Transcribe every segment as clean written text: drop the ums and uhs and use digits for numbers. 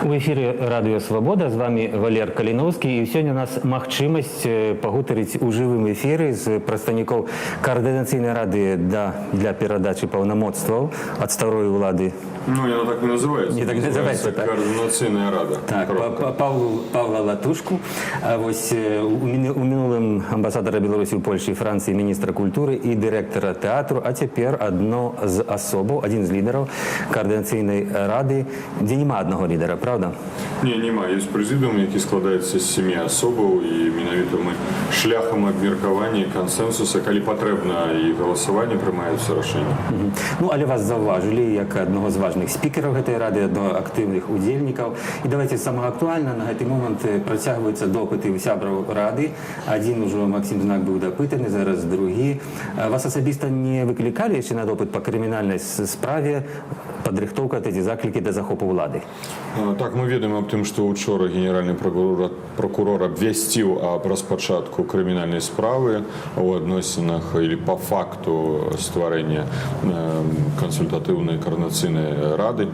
У эфіры Радыё Свабода, з вами Валер Каліноўскі, і сёння у нас магчымасць пагутарыць у жывым эфіры з прадстаўнікоў Каардынацыйнай рады для перадачы паўнамоцтваў ад старой улады. Ну, яна так не называецца. Не так называецца, так. Каардынацыйная рада. Так, Кропка. Паўла Латушку, а вось у мінулым амбасадара Беларусі ў Польшы і Францыі, міністра культуры і дырэктара тэатру, а цяпер адно з асобаў, адзін з лідараў Каардынацыйнай рады, дзе няма аднаго лідара, правда? Не, няма. Ёсць прэзідыум, які складаецца з сямі асобаў, і менавіта мы шляхам абмеркавання і кансэнсуса, калі патрэбна, і галасавання, прымаюцца рашэнні. Ну, але вас заўважылі як аднаго з важных спікераў гэтай рады, аднаго актыўных удзельнікаў. І давайте самага актуальна: на гэты момант працягваюцца допыты ў сябраў рады. Адзін ужо, Максім Знак, быў дапытаны, зараз другі. Вас асабіста не выклікалі яшчэ на допыт па крымінальнай справе падрыхтоўка ці заклікі да захопу ўлады? Так, мы ведаем аб тым, што учора генеральны пракурор абвясціў аб распачатку крымінальнай справы ў адносінах или по факту стварэння кансультатыўнай каардынацыйнай рады.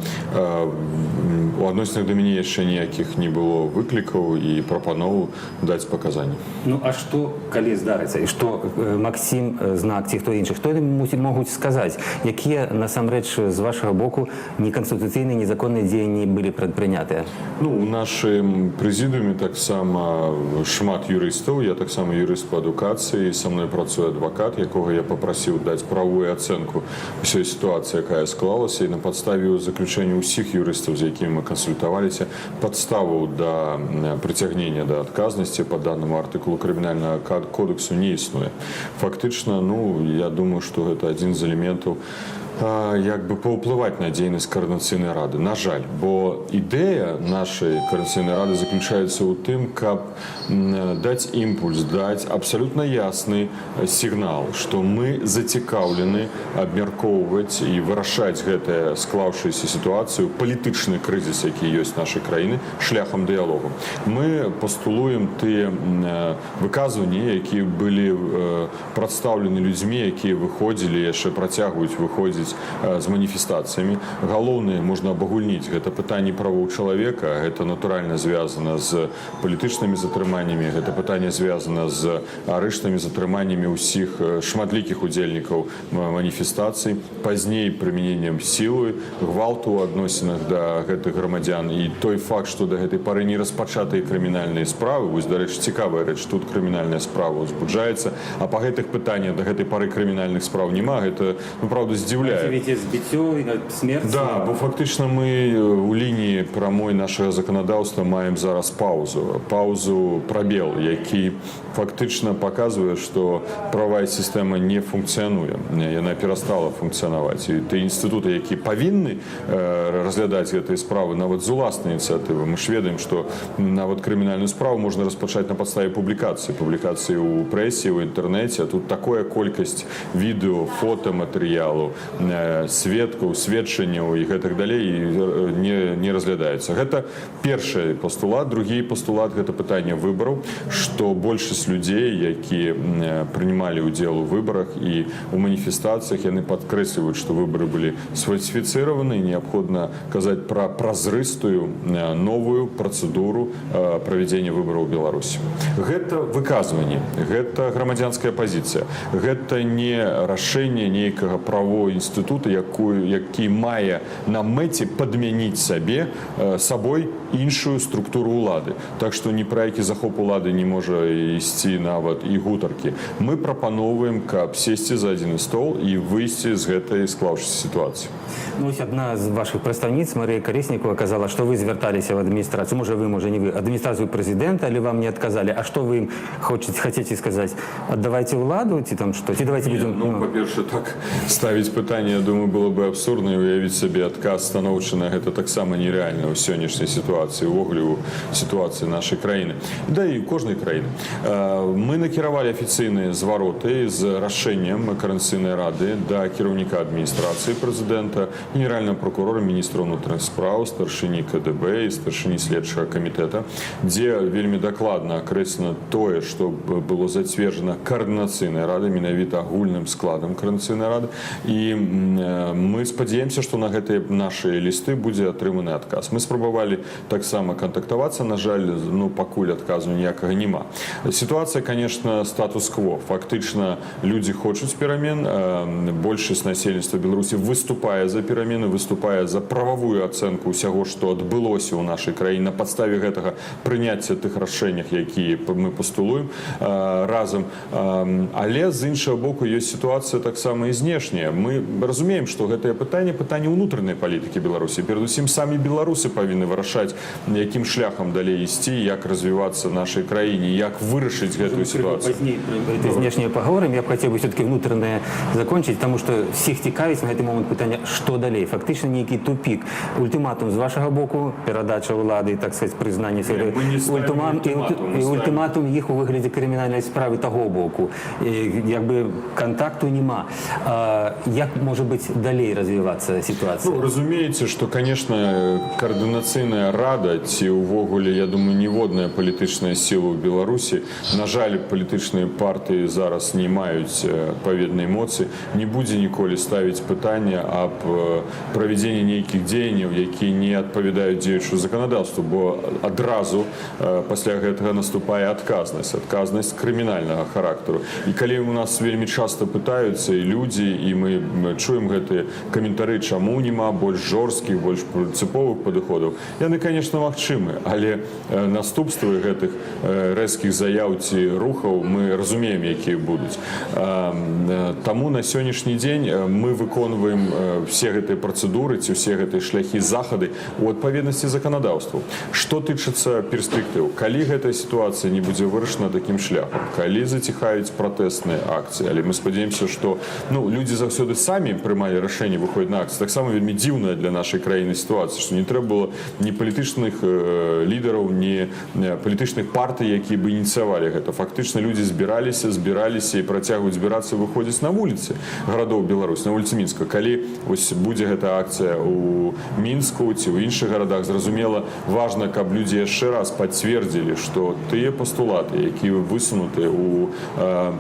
У адносінах да мяне яшчэ ніякіх не было выклікаў і прапаноў даць паказанні. Ну а што калі здарыцца і што Максім Знак ці хто іншы, што яны могуць сказаць, якія насамрэч з вашага боку неканстытуцыйныя, незаконныя дзеянні былі прадпрынятыя? Ну, у нашым прэзідыуме таксама шмат юрыстаў. Я таксама юрыст па адукацыі, са мной працуе адвакат, якога я папрасіў даць правую ацэнку ўсёй сітуацыі, якая склалася, і на падставе заключэння ўсіх юрыстаў, з якімі мы кансультаваліся, падставаў да прыцягнення да адказнасці па даннаму артыкулу Крымінальнага кодексу не існуе. Фактычна, ну, я думаю, што гэта адзін з элементаў як бы паўплываць на дзейнасць Каардынацыйнай рады. На жаль, бо ідэя нашай Каардынацыйнай рады заключаецца ў тым, каб даць імпульс, даць абсалютна ясны сігнал, што мы зацікаўлены абмяркоўваць і вырашаць гэтую склаўшуюся сітуацыю, палітычны крызіс, які ёсць нашай краіны, шляхам дыялогу. Мы пастулуем тыя выказванні, якія былі прадстаўлены людзьмі, якія выходзілі, яшчэ працягваюць выходзіць з маніфестацыямі. Галоўнае можна абагульніць: гэта пытанні правоў чалавека, гэта натуральна звязана з палітычнымі затрыманнямі, гэта пытанне звязана з арыштамі, затрыманнямі ўсіх шматлікіх удзельнікаў маніфестацый, пазней прымяненнем сілы, гвалту ў адносінах да гэтых грамадзян, і той факт, што да гэтай пары не распачатыя крымінальныя справы. Вось, дарэчы, цікавая рэч: тут крымінальная справа ўзбуджаецца, а па гэтых пытаннях да гэтай пары крымінальных спраў няма. Гэта, ну, праўда, здзіўляе. Ведь збіццё і смерць. Да, бо фактычна мы у лініі прамой нашага заканадаўства маем зараз паўзу, прабел, які фактычна паказвае, што правая сістэма не функцыянуе, яна перастала функцыянаваць, і тыя інстытуты, які павінны разглядаць гэтыя справы нават з уласнай ініцыятывы, мы ж ведаем, што нават крымінальную справу можна распачаць на падставе публікацыі ў прэсе, ў інтэрнэце, а тут такая колькасць відэо, фотаматэрыялу, сведкаў, сведчанняў і гэтак далей, і не разглядаецца. Гэта першы пастулат. Другі пастулат — гэта пытанне выбараў, што большасць людзей, які прынімалі ўдзел у выбарах і у маніфестацыях, яны падкрэсліваюць, што выбары былі сфальсіфіцыраваны, неабходна казаць пра празрыстую новую працэдуру правядзення выбараў у Беларусі. Гэта выказванне, гэта грамадзянская пазіцыя, гэта не рашэнне нейкага правового інстытута, які мае на мэце падмяніць сабой іншую структуру ўлады. Так што ні пра які захоп улады не можа ісці нават і гутаркі. Мы прапаноўваем, каб сесці за адзіны стол і выйсці з гэтай склаўшейся сітуацыі. Ну, ось адна з вашых прадстаўніц, Марыя Калеснікова, казала, што вы звярталіся в адміністрацыю, можа вы, можа не вы, адміністрацыю прэзідэнта, але вам не адказалі. А што вы ім хочаце сказаць? Аддавайце ўладу ці там што? Ці давайте будзем? Ну, па-першае, так ставіць пытанне, я думаю, было бы абсурдна, і уявіць сабе адказ станоўчы на гэта таксама нерэальна ў сённяшняй сітуацыі, увогуле ў сітуацыі нашай краіны, да і кожнай краіны. Мы накіравалі афіцыйныя звароты з рашэннем Каардынацыйнай рады да кіраўніка Адміністрацыі прэзідэнта, генеральнага пракурора, міністра ўнутраных спраў, старшыні КДБ і старшыні Следчага камітэта, дзе вельмі дакладна акрэслена тое, што было зацверджана Каардынацыйнай рады, менавіта агульным складам Каардынацыйнай рады, і Мы спадзяемся, што на гэтыя нашыя лісты будзе атрыманы адказ. Мы спрабавалі таксама кантактавацца, на жаль, ну, пакуль адказу ніякага няма. Сітуацыя, конечно, статус-кво. Фактычна людзі хочуць перамен, большасць насельніцтва Беларусі выступае за перамены, выступае за прававую ацэнку ўсяго, што адбылося ў нашай краіне, на падставе гэтага прыняцця тых рашэннях, якія мы пастулуем разам. Але з іншага боку ёсць сітуацыя таксама і знешняя. Мы разумеем, што гэтае пытанне — пытанне ўнутранай палітыкі Беларусі. Перадусім самі беларусы павінны вырашаць, якім шляхам далей ісці, як развівацца нашай краіне, як вырашыць гэтую сітуацыю. Пазней пра гэта знешняе паговорым. Я б хацеў бы все-таки внутреннее закончить, потому что всех цікавіць на гэты момант пытанне, што далей. Фактычна нейкі тупик. Ультыматум з вашага боку, перадача ўлады, так сказать, прызнанне Не, мы не ставім ультыматум, мы і ставім- ультыматум іх у выглядзе крымінальнай справы таго боку. І, як бы, кантакту няма. Як можа быць далей развівацца сітуацыя? Ну, разумееце, што, конечно, Каардынацыйная рада ці ўвогуле, я думаю, ніводная палітычная сіла ў Беларусі, на жаль, палітычныя партыі зараз не маюць адпаведнай моцы, не будзе ніколі ставіць пытанне аб правядзенні нейкіх дзеянняў, якія не адпавядаюць дзеючаму заканадаўству, бо адразу пасля гэтага наступае адказнасць, адказнасць крымінальнага характару. І калі у нас вельмі часта пытаюцца і людзі, і мы чуем гэтыя каментары, чаму няма больш жорсткіх, больш прынцыповых падыходаў, яны, конечно, магчымы, але наступствы гэтых рэзкіх заяў ці рухаў, мы разумеем, якія будуць. Таму на сённяшні дзень мы выконваем все гэтыя працэдуры ці ўсе гэтыя шляхі, захады у адпаведнасці заканадаўству. Што тычыцца перспектыў, калі гэтая сітуацыя не будзе вырашана такім шляхам, калі заціхаюць пратэсныя акцыі, але мы спадзяемся, што, ну, людзі заўсёды самі прымалі рашэнне выходзіць на акцыі. Таксама вельмі дзіўная для нашай краіны сітуацыя, што не трэба было ні палітычных лідараў, ні палітычных партый, якія бы ініцыявалі гэта. Фактычна людзі збіраліся, збіраліся і працягваюць збірацца, выходзіць на вуліцы гарадоў Беларусь, на вуліцы Мінска. Калі ось будзе гэта акцыя у Мінску ці ў іншых гарадах, зразумела, важна, каб людзі яшчэ раз пацвердзілі, што тыя пастулаты, якія высунуты у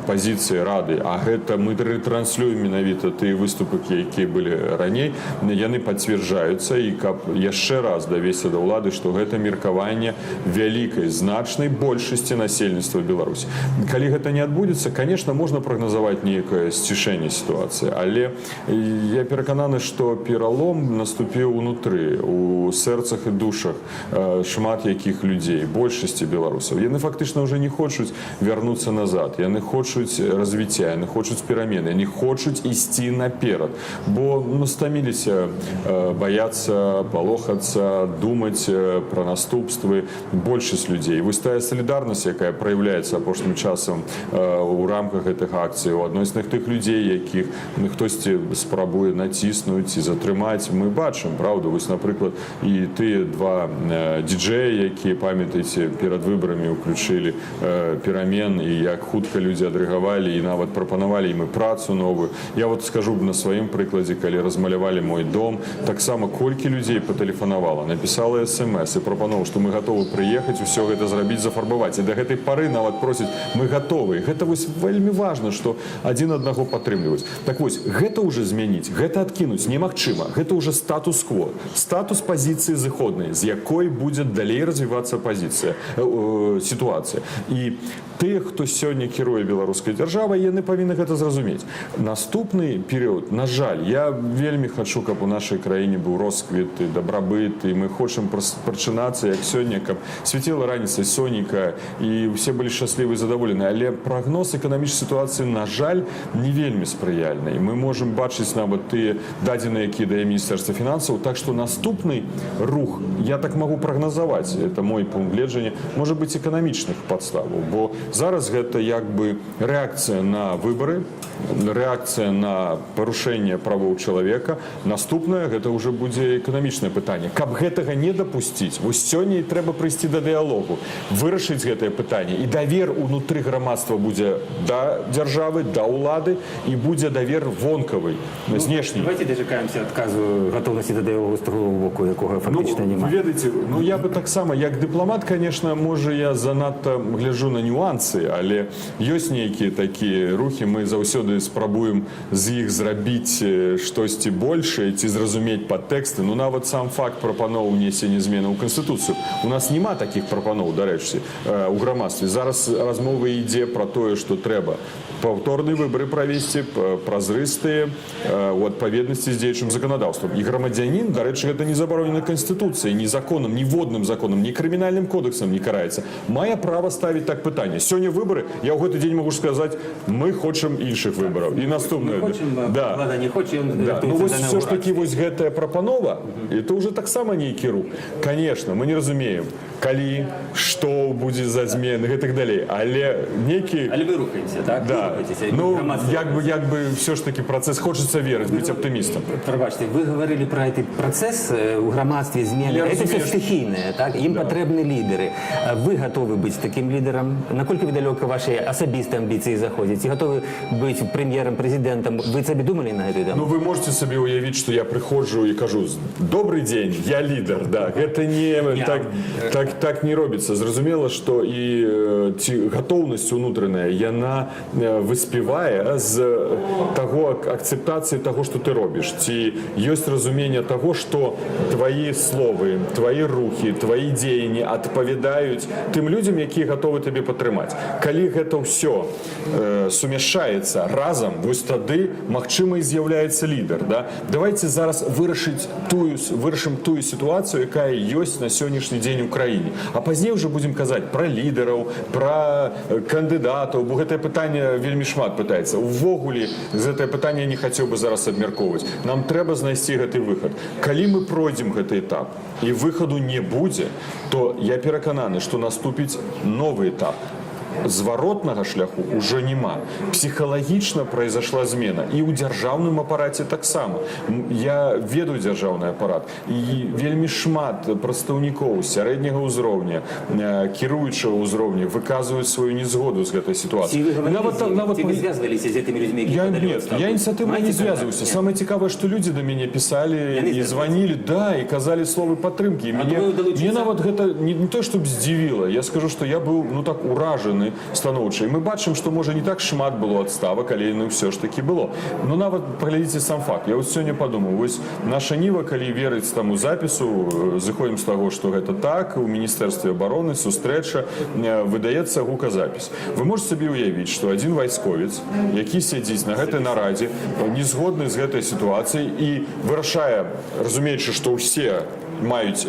пазіцыі рады, а гэта мы рэтранслюем менавіта тыя выступы, якія былі раней, яны пацвярджаюцца, і каб яшчэ раз давесці да ўлады, што гэта меркаванне вялікай, значнай большасці насельніцтва Беларусі. Калі гэта не адбудзецца, конечно, можна прагназаваць нейкае сцішэнне сітуацыі, але я перакананы, што пералом наступіў унутры, у сэрцах і душах шмат якіх людзей, большасці беларусаў. Яны фактычна ўжо не хочуць вярнуцца назад, яны хочуць развіцця, яны хочуць перамены, яны хочуць ісці наперад, бо, ну, стаміліся баяцца, палохацца, думаць пра наступствы большасць людзей. Вось тая салідарнасць, якая праяўляецца апошнім часам у рамках гэтых акцый у адносінах тых людзей, якіх хтосьці спрабуе націснуць і затрымаць, мы бачым, правда, вось, напрыклад, і тыя два діджея, якія, памятаеце, перад выбарамі ўключылі «Перамен», і як хутка людзі адрэагавалі і нават прапанавалі ім і працу новую. Я вот скажу на сваім прыкладзе: калі размалявалі мой дом, таксама колькі людзей патэлефанавала, напісала смс і прапанову, што мы гатовы прыехаць, усё гэта зрабіць, зафарбаваць, і да гэтай пары нават просяць: «Мы гатовы». Гэта вось вельмі важна, што адзін аднаго падтрымліваюць. Так вось, гэта уже змяніць, гэта адкінуць немагчыма, гэта уже статус-кво, статус пазіцыі зыходнай, з якой будзе далей развівацца пазіцыя, сітуацыя. І тыя, хто сёння кіруе беларускай дзяржавай, яны павінны гэта зразумець. Наступны перыяд, на жаль, я вельмі хачу, каб у нашай краіне быў росквіт і дабрабыт, і мы хочам прачынацца, як сёння, каб свяціла раніцай сонейка і ўсе былі шчаслівы і задаволены, але прагноз эканамічнай сітуацыі, на жаль, не вельмі спрыяльны, і мы можам бачыць нават тыя дадзеныя, якія дае Міністэрства фінансаў. Так што наступны рух, я так магу прагназаваць, это мой пункт гледжання, можа быць эканамічных падставаў, бо зараз гэта як бы рэакцыя на выбары, рэакцыя на парушэнне правоў чалавека. Наступнае — гэта ўжо будзе эканамічнае пытанне. Каб гэтага не дапусціць, вось сёння і трэба прыйсці да дыялогу, вырашыць гэтае пытанне, і давер унутры грамадства будзе да дзяржавы, да ўлады, і будзе давер вонкавы, знешні. Давайте дачакаемся адказу гатоўнасці да дыялогу з другого боку, якога фактычна Ну, няма. вы ведаеце, ну, я бы таксама як дыпламат, конечно, можа, я занадта гляджу на нюансы, але ёсць нейкія такія рухі, мы заўсёды спрабуем з іх зрабіць. рабіць штосьці большее ці зразумець падтэксты. Ну, нават сам факт прапаноў унесення зменаў у канстытуцыю. У нас няма такіх прапаноў, дарэчы, у грамадстве. Зараз размова ідзе пра тое, што трэба паўторныя выбары правесці, празрыстыя, у адпаведнасці з дзеючым заканадаўствам. І грамадзянін, дарэчы, гэта не забаронена канстытуцыяй, ні законам, ніводным законам, ні крымінальным кодэксам не караецца, мае права ставіць так пытанне. Сёння выбары, я ў гэты дзень могу сказаць: «Мы хочам іншых выбараў», і наступнае. Мы хочам, влада не хоча, ён Да. Ну, рыхтуецца вось да все ж таки інаўгурацыі. Вось гэтая прапанова, это уже таксама нейкі рух. Конечно, мы не разумеем, калі, што будзе за змены, гэтак далей, але нейкі Але мы рухаемся, так? Вы Да. рухаецеся, і Ну, грамадства як бы, як бы все ж таки працэс, хочется верыць, быць аптымістам. Прабачце, вы гаварылі пра гэты працэс у грамадстве, змены. Я Это все разумею, што- стыхійнае, так? Ім патрэбны лідары. А вы гатовы быць такім лідарам? Наколькі вы далёка вашыя асабістыя амбіцыі заходзяць? Ці гатовы быць прэм'ерам, прэзідэнтам? Вы сабе думалі на гэтую тэму? Ну, вы можете сабе уявіць, што я прыходжу і кажу: «Добрый дзень, я лідар». Да, гэта не Не, так, так не робіцца. Зразумела, што і ці гатоўнасць унутраная, яна выспявае з таго, акцэптацыі таго, што ты робіш, ці ёсць разуменне таго, што твои словы, твои рухі, твои дзеянні адпавядаюць тым людзям, якія гатовы табе падтрымаць. Калі гэта ўсё сумяшчаецца разам, вось тады, магчыма, і з'яўляецца лідар, да? Давайте зараз вырашым тую сітуацыю, якая ёсць на сённяшні дзень у краіне, а пазней уже будзем казаць пра лідараў, пра кандыдатаў, бо гэтае пытанне вельмі шмат пытаецца. Увогуле гэтае пытанне я не хацеў бы зараз абмяркоўваць. Нам трэба знайсці гэты выхад. Калі мы пройдзем гэты этап і выхаду не будзе, то я перакананы, што наступіць новы этап. Зваротнага шляху уже няма. Псіхалагічна произошла змена, і ў дзяржаўным апараце таксама. Я ведаю дзяржаўны апарат, і вельмі шмат прадстаўнікоў сярэдняга ўзроўня, кіруючага ўзроўня выказваюць сваю незгоду з гэтай Ці сітуацыяй. вы гаварылі Нават з імі? нават Ці вы звязваліся з гэтымі людзьмі, якія я, падалі нет, адстаўку? я ініцыятыўна не Маеце кантакт? звязваўся. Нет. Самае цікавае, што людзі да мяне пісалі Яны і звязваліся? званілі, да, і казалі словы падтрымкі. І А мяне, вы далучыцца? мне нават гэта не то, чтоб здзівіла. Я скажу, што я быў, ну, так уражаны станоўча. І мы бачым, што, можа, не так шмат было адставак, але яны ўсё ж такі было. Ну, нават паглядзіце сам факт. Я вось сёння падумаў, вось «Наша Ніва», калі верыць таму запісу, зыходзім з таго, што гэта так, у міністэрстве абароны сустрэча, выдаецца гуказапіс. Вы можете сабе ўявіць, што адзін вайсковец, які сядзіць на гэтай нарадзе, не згодны з гэтай сітуацыяй і вырашае, разумеючы, што ўсе маюць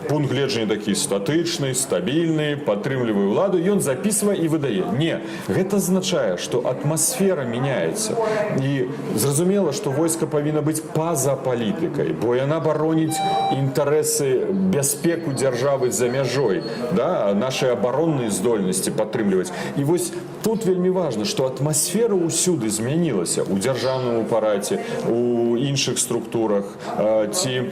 пункт гледжання такі статычны, стабільны, падтрымлівае ўладу, ён записывае і выдае. Не, гэта азначае, што атмасфера мяняецца. І зразумела, што войска павінна быць па-за палітыкай, бо яна бароніць інтарэсы, бяспеку дзяржавы за мяжой, да, наши абаронныя здольнасці падтрымліваць. І вось тут вельмі важна, што атмасфера ўсюды змянілася, у дзяржаўным апараце, у іншых структурах ці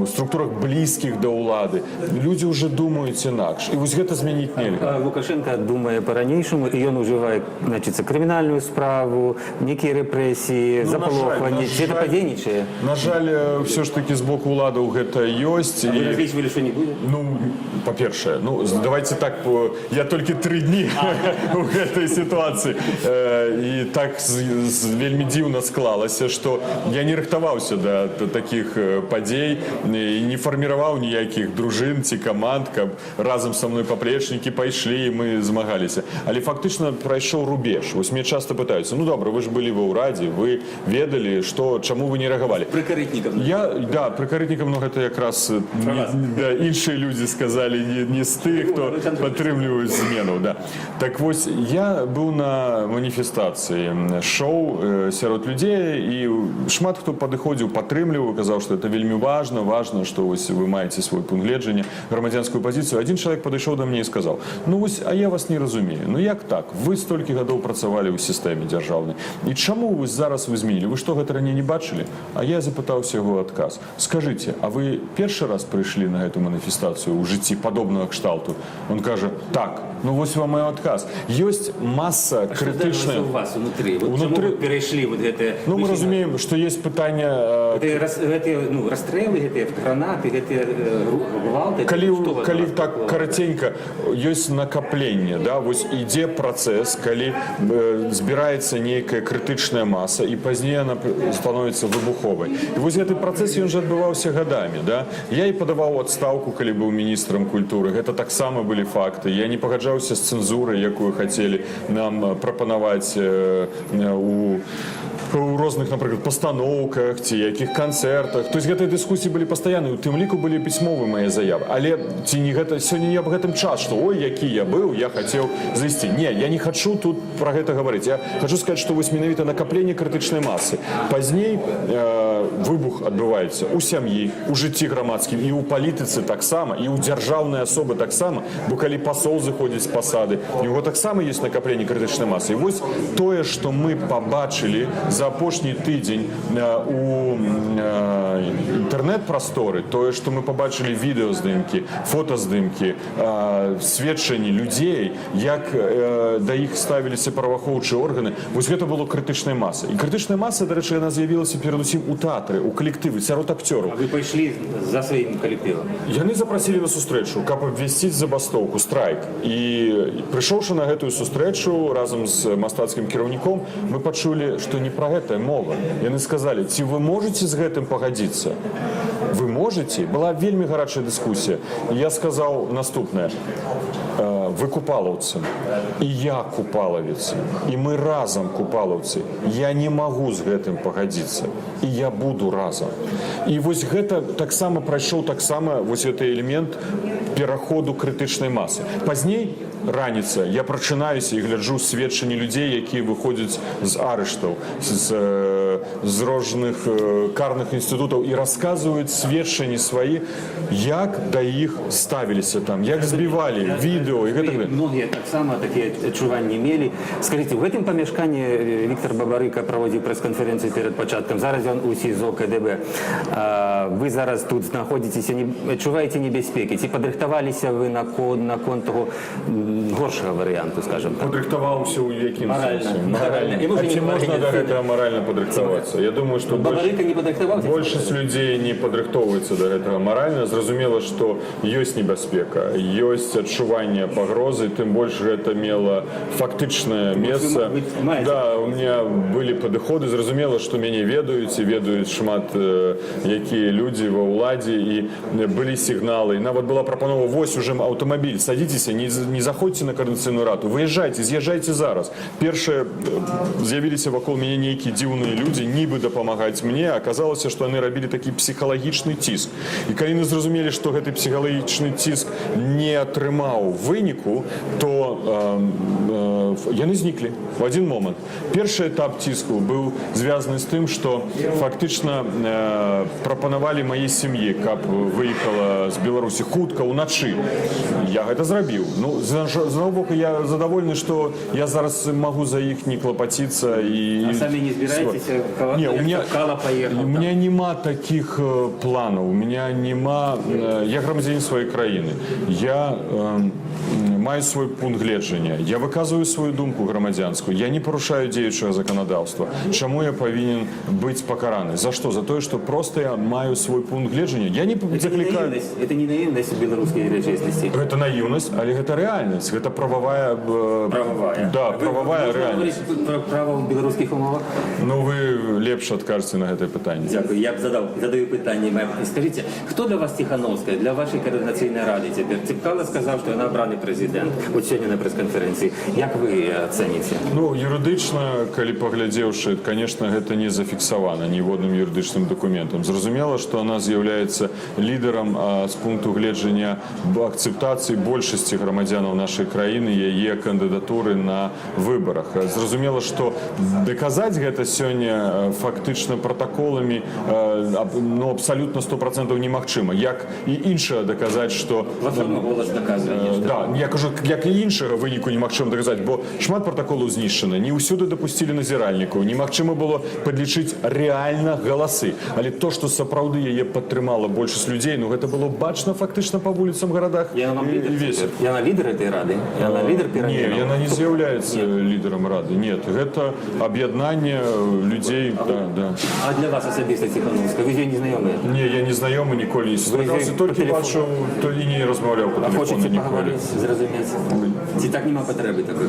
структурах, блізкіх да ўлады. Людзі ўжо думаюць інакш. І вось гэта змяніць нельга. А Лукашэнка думае па-ранейшаму, і ён ужывае, значыцца, крымінальную справу, нейкія рэпрэсіі, Ну, на жаль, запалохванні. на Ці гэта жаль. падзейнічае? На жаль, ўсё ж таки з боку ўладаў гэта ёсць. А вы І... разлічвалі, што не будзе? Ну, па-першае, ну, давайте так, я толькі 3 дні у гэтай сітуацыі. І так вельмі дзіўна склалася, што я не рыхтаваўся да такіх падзей і не фарміраваў ніякіх дружын ці каманд, каб разам са мной паплечнікі пайшлі і мы змагаліся. Але фактычна прайшоў рубеж. Вось мне часта пытаюцца: «Ну добра, вы ж былі ва ўрадзе, вы ведалі, што, чаму вы не рэагавалі?» Пры Карытнікам. Я, да, пры Карытнікам, ну, гэта якраз Пра не, вас. да, іншыя людзі сказалі, не з тых, хто Александр падтрымліваюць змену. Да. Так вось, я быў на маніфестацыі, шоу сярод людзей, і шмат хто падыходзіў, падтрымліваў, казаў, што это вельмі важна, важна, што вось вы маеце свой пункт гледжання, грамадзянскую пазіцыю. Адзін чалавек падышоў да мне і сказаў: «Ну вось, а я вас не разумею. Ну як так? Вы столькі гадоў працавалі ў сістэме дзяржаўнай. І чаму вы зараз вы змянілі? Вы што, гэта раней не бачылі?» А я запытаўся яго адказ: «Скажыце, а вы першы раз прыйшлі на гэту маніфестацыю ў жыцці падобнага кшталту?» Он кажа: «Так». Ну вось вам і адказ. Ёсць маса Што крытычная здарылася у вас унутры? Вот чаму вы перайшлі вот гэтыя Ну, мы разумеем, што есть пытанне Гэтыя, ну, расстрэлы, гэтыя гранаты, гэтыя гвалты, калі, што вас калі вас так паклала? караценька, ёсць накапленне, да, вось ідзе працэс, калі збіраецца нейкая крытычная маса, і пазней она становіцца выбуховай. І вось гэты працэс, ён жа адбываўся гадамі, да. Я і падаваў адстаўку, калі быў міністрам культуры, гэта таксама былі факты. Я не пагаджаўся з цэнзурай, якую хацелі нам прапанаваць у розных, напрыклад, пастаноўках ці якіх канцэртах. То есть гэтыя дыскусіі былі пастаянныя, у тым ліку былі пісьмовыя мае заявы. Але ці не гэта сёння, не аб гэтым час, што ой, які я быў, я хацеў зайсці. Не, я не хачу тут про гэта гаварыць. Я хочу сказать, што вось менавіта накапленне крытычнай масы, пазней выбух адбываецца у сям'і, у жыцці грамадскім і ў палітыцы таксама, і ў дзяржаўнай асобы таксама, бо калі пасол зыходзіць з пасады, у яго таксама ёсць накапленне крытычнай масы. І вось тое, што мы пабачылі за апошні тыдзень у інтэрнэт-прасторы, тое, што мы пабачылі відэаздымкі, фотаздымкі, сведчанні людзей, як да іх ставіліся праваахоўчыя органы, вось гэта было крытычнай масай. І крытычная маса, дарэчы, яна з'явілася перадусім у тэатры, у калектывы, сярод акцёраў. А вы пайшлі за сваім калектывам? Яны запрасілі на сустрэчу, каб абвясціць забастоўку, страйк. І прыйшоўшы на гэтую сустрэчу разам з мастацкім кіраўніком, мы пачулі, што не пра гэтая мова. Яны сказалі: «Ці вы можете з гэтым пагадзіцца? Вы можете?» Была вельмі гарачая дыскусія. І я сказаў наступнае: «Вы купалаўцы, і я купалавец, і мы разам купалаўцы. Я не магу з гэтым пагадзіцца, і я буду разам». І вось гэта таксама прайшоў таксама вось гэты элемент пераходу крытычнай масы. Пазней раніца, я прачынаюся і гляджу сведчанні людзей, якія выходзяць з арыштаў, з розных карных інстытутаў і расказваюць сведчанні свае, як да іх ставіліся там, як збівалі, відэо і гэтак далей. Многія таксама такія адчуванні мелі. Скажыце, у гэтым памяшканні Віктор Бабарыка праводзіў прэс-канферэнцыю перад пачаткам. Зараз ён у СІЗО КДБ. Вы зараз тут знаходзіцеся, не адчуваеце небяспекі? Ці падрыхтаваліся вы наконт таго горшага варыянту, скажем так? Падрыхтаваўся ў якім Маральна. сэнсе? Маральна. І, можа, А не ці можна да маральна. гэтага маральна падрыхтавацца? Я думаю, што Бабарыка не падрыхтаваўся? Большасць людзей не падрыхтоўваецца да гэтага маральна. Зразумела, што ёсць небяспека, ёсць адчуванне пагрозы, тым больш гэта мела фактычнае месца. Вы маеце Да, у меня былі падыходы, зразумела, што мяне ведаюць і ведаюць шмат якія людзі ва ўладзе, і былі сігналы. І нават была прапанова: «Вось уже аўтамабіль, садзіцеся, не заходзьце на Каардынацыйную раду, выязджайце, з'язджайце зараз». Першае, з'явіліся вакол мяне нейкія дзіўныя людзі, нібы дапамагаць мне, аказалася, што яны рабілі такі псіхалагічны ціск. І калі яны зразумелі, што гэты псіхалагічны ціск не атрымаў выніку, то яны зніклі в один момант. Першы этап ціску быў звязаны з тым, што фактычна прапанавалі маей сям'і, каб выехала з Беларусі хутка ўначы. Я гэта зрабіў. Ну, з аднаго боку, я задаволены, што я зараз магу за іх не клапаціцца і А самі не збіраецеся? Не, у меня, Кала поехал. у меня нема таких планаў. У меня нема. Я грамадзянін сваёй краіны. Я маю свой пункт гледжання. Я выказваю сваю думку грамадзянскую. Я не парушаю дзеючага заканадаўства. Чаму я павінен быць пакараны? За што? За тое, што просто я маю свой пункт гледжання. Я не Это не заклікаю. наивность, это не наивность в белорусской рэчаіснасці. Гэта наіўнасць, але гэта рэальнасць, гэта прававая Правовая. Да, Вы- прававая можна рэальнасць. гаварыць пра права ў беларускіх умовах? Ну, вы лепш адкажаце на гэтае пытанне. Дзякую. Я б задаю пытанне. Скажыце, хто для вас Ціханоўская, для вашай каардынацыйнай рады цяпер? Цапкала сказаў, што яна абраны прэзідэнт. Вот сёння на прэс-канферэнцыі. Як вы ацэніце? Ну, юрыдычна, калі паглядзеўшы, конечно, гэта не зафіксавана ніводным юрыдычным дакументам. Зразумела, што она з'яўляецца лідарам з пункту гледжання акцэптацыі большасці грамадзянаў нашай краіны яе кандыдатуры на выбарах. Зразумела, што даказаць гэта сёння фактычна пратаколамі ну, абсалютна 100% немагчыма. Як і іншае даказаць, што Платформа «Голас» даказвае нешта. Да, я кажу. Можа, як і іншага выніку немагчыма даказаць, бо шмат пратаколаў знішчана, не ўсюды дапусцілі назіральнікаў, немагчыма было падлічыць рэальна галасы. Але то, што сапраўды яе падтрымала большасць людзей, ну, гэта было бачна фактычна па вуліцам, гарадах Яна вам і, лідар і весел. цяпер? Яна лідар этой рады? Яна лідар Не, пераменаў? яна не з'яўляецца лідарам рады. Нет, гэта аб'яднанне людзей, да. А для вас асабіста Ціханоўская? Вы з ёй не знаёмыя? Не, я не знаёмы, ніколі не сустракаўся, з ёй толькі па тэлефону? бачыў, то і не размаўляў па А тэлефону хочаце ніколі. пагаварыць, зразумець? Ці так няма патрэбы такой?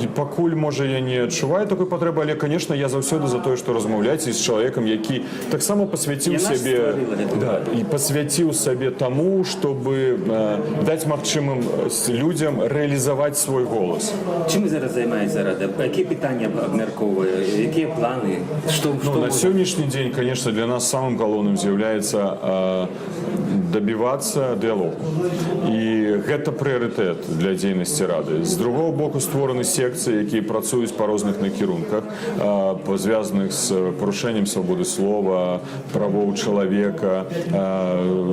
І пакуль, можа, я не адчуваю такой патрэбы, але, конечно, я заўсёды за тое, што размаўляць і з чалавекам, які таксама пасвяціў Яна ж сябе, стварыла гэту да, і пасвяціў сабе таму, чтобы даць магчымым людзям рэалізаваць свой голас. Чым зараз займаецца рада? Якія пытанні абмяркоўвае? Якія планы? Што, Ну, што на можа- сённяшні дзень, конечно, для нас самым галоўным з'яўляецца дабівацца дыялогу. І гэта прыярытэт для дзейнасці рады. З другого боку, створаны секцыі, якія працуюць па розных накірунках, звязаных з парушэннем свабоды слова, правоў чалавека,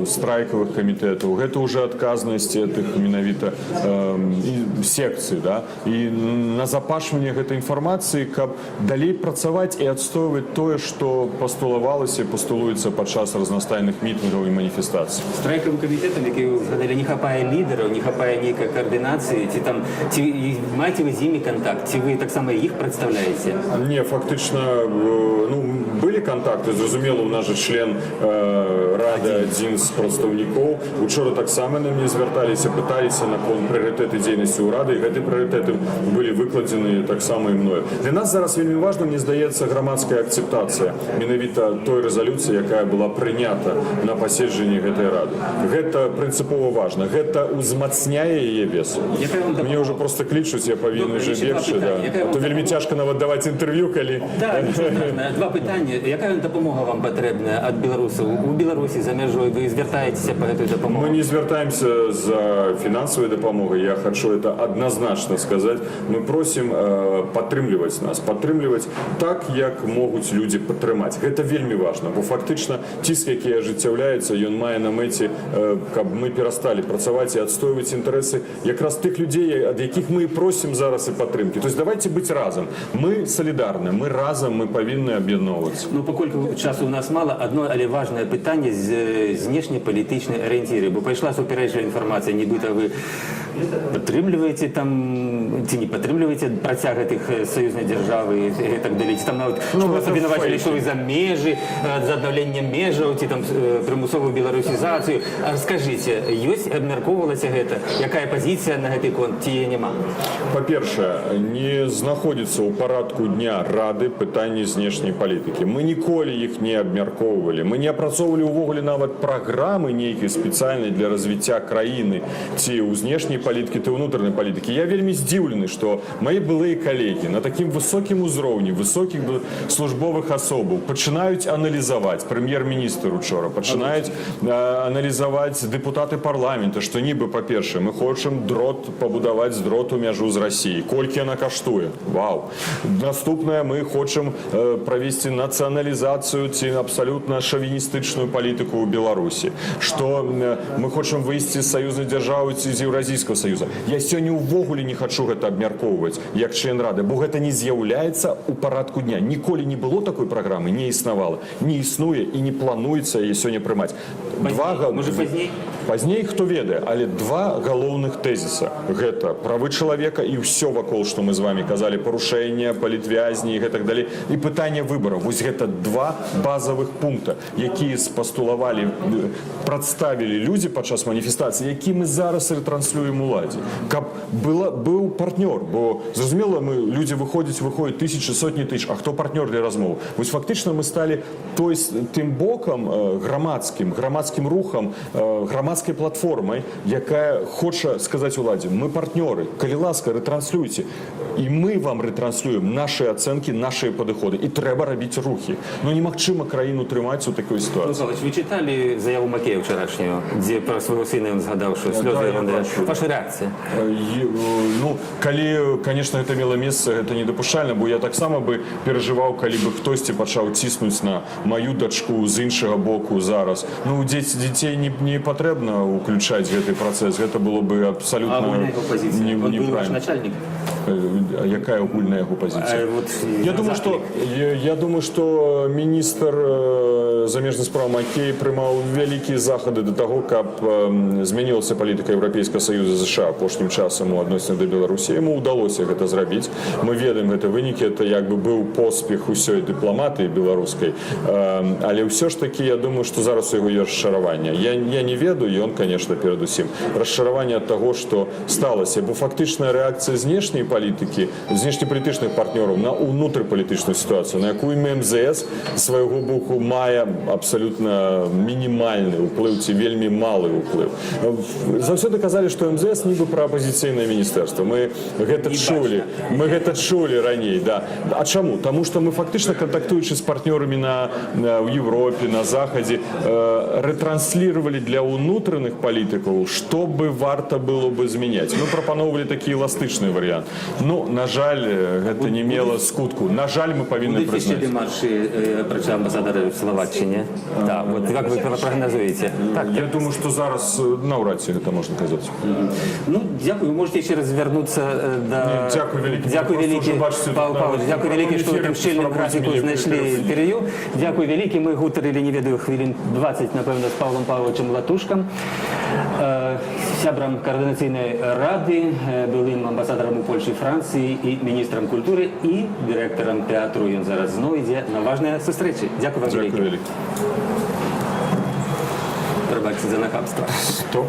страйкавых камітэтаў. Гэта ўжо адказнасць тых менавіта і секцый, да? І назапашванне гэтай інфармацыі, каб далей працаваць і адстойваць тое, што пастулавалася і пастулуецца падчас разнастайных мітынгаў і маніфестацый. Страйкавым камітэтам, які вы згадалі, не хапае лідараў, не хапае нейкай каардынацыі, ці там, ці і маеце вы з імі кантакт, ці вы таксама іх прадстаўляеце? Не, фактычна, ну, былі кантакты, зразумела, у нас жа член рады, адзін з прадстаўнікоў. Учора таксама на мяне звярталіся, пыталіся наконт прыярытэты дзейнасці ўрада, і гэты прыярытэты былі выкладзены таксама і мною. Для нас зараз вельмі важна, мне здаецца, грамадская акцэптацыя менавіта той рэзалюцыі, якая была прынята на паседжанні гэтай рады. Гэта прынцыпова важна. Гэта ўзмацняе яе вес. Якая вам Мне ўжо просто клічуць, я павінен Добра, уже яшчэ два бегчы. Да. пытанні. Якая А вам то вельмі дапамога? цяжка нават даваць інтэрв'ю, калі Так, нічога страшнага. Два пытанні. Якая дапамога вам патрэбная ад беларусаў у Беларусі, за мяжой? Вы звяртаецеся па гэтую дапамогу? Мы не звяртаемся за фінансавай дапамогай, я хочу это однозначно сказать. Мы просім падтрымліваць нас, падтрымліваць так, як могуць людзі падтрымаць. Гэта вельмі важна, бо фактычна ціск, які ажыццяўляецца, ён мае на мэце, каб мы перасталі працаваць і адстойваць інтарэсы якраз тых людзей, ад якіх мы і просім зараз і падтрымкі. То есть давайте быць разам. Мы салідарны, мы разам, мы павінны аб'ядноўвацца. Ну, паколькі часу у нас мала, одно, але важнае пытанне з знешнепалітычнай арыенціры, бо пайшла супярэчлівая інфармацыя, нібыта вы падтрымліваеце там ці не падтрымліваеце працяг гэтых саюзнай дзяржавы і так далей, ці там нават, Ну, што вас гэта абвінавацілі, фейкі. што вы за межы, за аднаўленне межаў ці там прымусовую беларусізацыю. А скажыце, ёсць, абмяркоўвалася гэта, якая пазіцыя на гэты конт, ці яе няма? Па-першае, не знаходзіцца ў парадку дня рады пытанні знешняй палітыкі. Мы ніколі іх не абмяркоўвалі. Мы не апрацоўвалі ўвогуле нават праграмы нейкай спецыяльнай для развіцця краіны ці ў знешняй палітыкі, ці ўнутранай палітыкі. Я вельмі здзіўлены, што мае былыя калегі на такім высокім узроўні высокіх службовых асобаў пачынаюць аналізаваць, прэм'ер-міністр учора, пачынаюць аналізаваць дэпутаты парламента, што нібы, па-першае, мы хочам дрот пабудаваць, з дроту мяжу з Расіяй. Колькі яна каштуе? Вау! Наступнае, мы хочам правесці нацыяналізацыю ці абсалютна шавіністычную палітыку ў Беларусі, што мы хочам выйсці з саюзнай дзяржавы ці з Еўразійскага саюза. Я сёння ўвогуле не хачу гэта абмяркоўваць як член рады, бо гэта не з'яўляецца ў парадку дня. Ніколі не было такой праграмы, не існавала, не існуе і не плануецца яе сёння прымаць. Можа, пазней? Пазней, хто ведае, але два галоўных тэзіса: гэта правы чалавека і ўсё вакол, што мы з вами казалі, парушэння, палітвязні і гэтак далей, і пытанне выбараў. Вось гэта два базавых пункта, якія спастулавалі, прадставілі людзі падчас маніфестацыі, які мы зараз рэтранслюем уладзе, каб быў партнёр, бо, зразумела, мы людзі выходзяць, выходзяць тысячи, сотні тысяч, а хто партнёр для размоў? Вось фактычна мы сталі той тым бокам, грамадскім рухам, грамадскай платформай, якая хоча сказаць уладзе: мы партнёры, калі ласка, рэтранслюйце, і мы вам рэтранслюем наши ацэнкі, наши падыходы, і трэба рабіць рухі. Но немагчыма краіну трымаць у такой сітуацыі. Михайлович, вы чыталі заяву Макея ўчарашнюю, дзе пра свайго сына ён згадаў, што слёзы Да, я яго не- бачу. Ваша рэакцыя? Ну, калі, конечно, гэта мела месца, гэта недапушчальна, бо я таксама бы перажываў, калі бы хтосьці пачаў ціснуць на маю дачку з іншага боку зараз. Ну, дзецей не патрэбна. патрэбна уключаць гэты працэс, гэта было бы абсалютна Агульная яго пазіцыя. не, Он быў ваш неправильно. начальнік. А якая агульная яго пазіцыя? А, вот, Я думаю, что я думаю, что міністр замежных спраў Макей прымаў вялікія захады да таго, каб змянілася палітыка Еўрапейскага саюза, ЗША апошнім часам у адносінах да Беларусі. Яму ўдалося гэта зрабіць. Мы ведаем гэта вынікі, это як бы быў поспех усёй дыпламатыі беларускай. Але ўсё ж такі я думаю, што зараз у яго ёсць расчараванне. Я не ведаю, ён, конечно, перадусім расчараванне ад таго, што сталася, бо фактычная рэакцыя знешняй палітыкі, знешнепалітычных партнёраў на ўнутрыпалітычную сітуацыю, на якую МЗС свайго боку мае абсалютна мінімальны ўплыў ці вельмі малы ўплыў. Заўсёды казалі, што МЗС нібы праапазіцыйнае міністэрства. Мы гэта чулі, мы гэта чулі раней, да. А чаму? Таму што мы фактычна, кантактуючы з партнёрамі на ў Европе, на Захадзе, рэтранслировали для ўнутраных палітыкаў, што бы варта было бы змяняць. Мы прапаноўвалі такі эластычны варыянт. Ну, на жаль, гэта не мела скутку. На жаль, мы павінны Будуць яшчэ прызнаць. дэмаршы апрача амбасадара в Словаччине? Да, вот как вы прагназуеце? Так. Я думаю, што зараз наўрад ці гэта можна казаць. Ну, дзякую. Вы можаце яшчэ раз звярнуцца да. Не, дзякуй вялікі. Дзякуй Проста вялікі, ўжо бачыце, тут Павел на Паўлавіч. Дзякуй вялікі, што ў тым шчыльным спрабуеце графіку мяне знайшлі інтэрв'ю. Дзякуй вялікі. Мы гутарылі, не ведаю, хвілін 20, напэўна, з Паўлам Паўлавічам Латушкам, сябрам Каардынацыйнай рады, былым амбасадарам у Польшчы і Францыі і міністрам культуры, і дырэктарам тэатру. Ён зараз зноў ідзе на важныя сустрэчы. Дзякуй вам Дзякуй вялікі. вялікі. Прабачце за нахабства. Стоп.